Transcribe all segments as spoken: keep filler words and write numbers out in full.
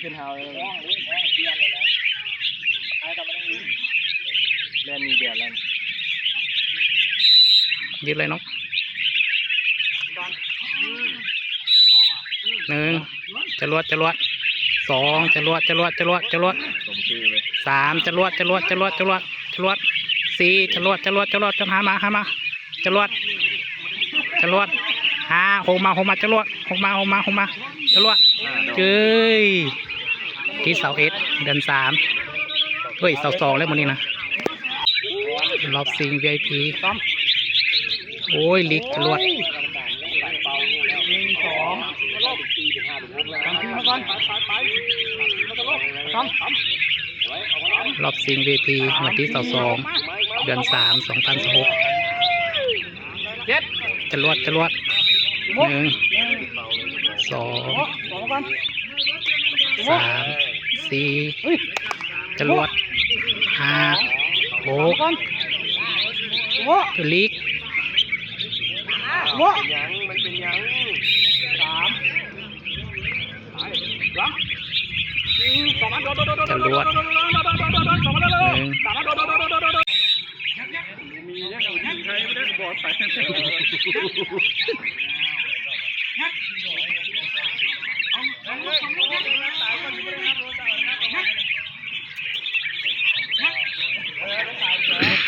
ขึ้นเฮาเลย แล่นมีเดียวแล้ว ยึดเลยนก หนึ่ง จรวด จรวด สอง จรวด จรวด จรวด จรวด สาม จรวด จรวด จรวด จรวด จรวด สี่ จรวด จรวด จรวด จรวด หามา หามา จรวด จรวด หา โฮมา โฮมา จรวด โฮมา โฮมา โฮมา จรวด เจ้ย ที่เสาเอ็ด เดือนสาม เฮ้ย เสาสองแล้วมื้อนี้นะ รอบชิง วีไอพี โอ้ย ลิก จรวด หนึ่ง สอง สาม ทีมาก่อน รอบชิง วีไอพี วันที่สองสอง เดือนสาม สองพันสิบหก เจ็ด จรวด จรวด หนึ่ง สอง สองก่อน สาม สี่ เฮ้ย จรวด ห้า หก ก่อน โอ้ จลิก โอ้ ยัง มันเป็นยัง สาม จรวด หนึ่ง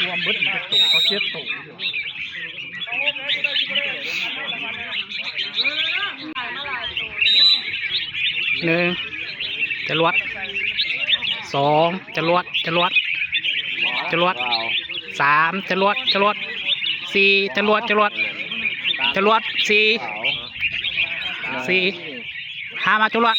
รวมเบิดมันจะโตเขาเจ็ดโต หนึ่ง จรวด สอง จรวด จรวด จรวด สาม จรวด จรวด สี่ จรวด จรวด จรวด สี่ สี่ หามา จรวด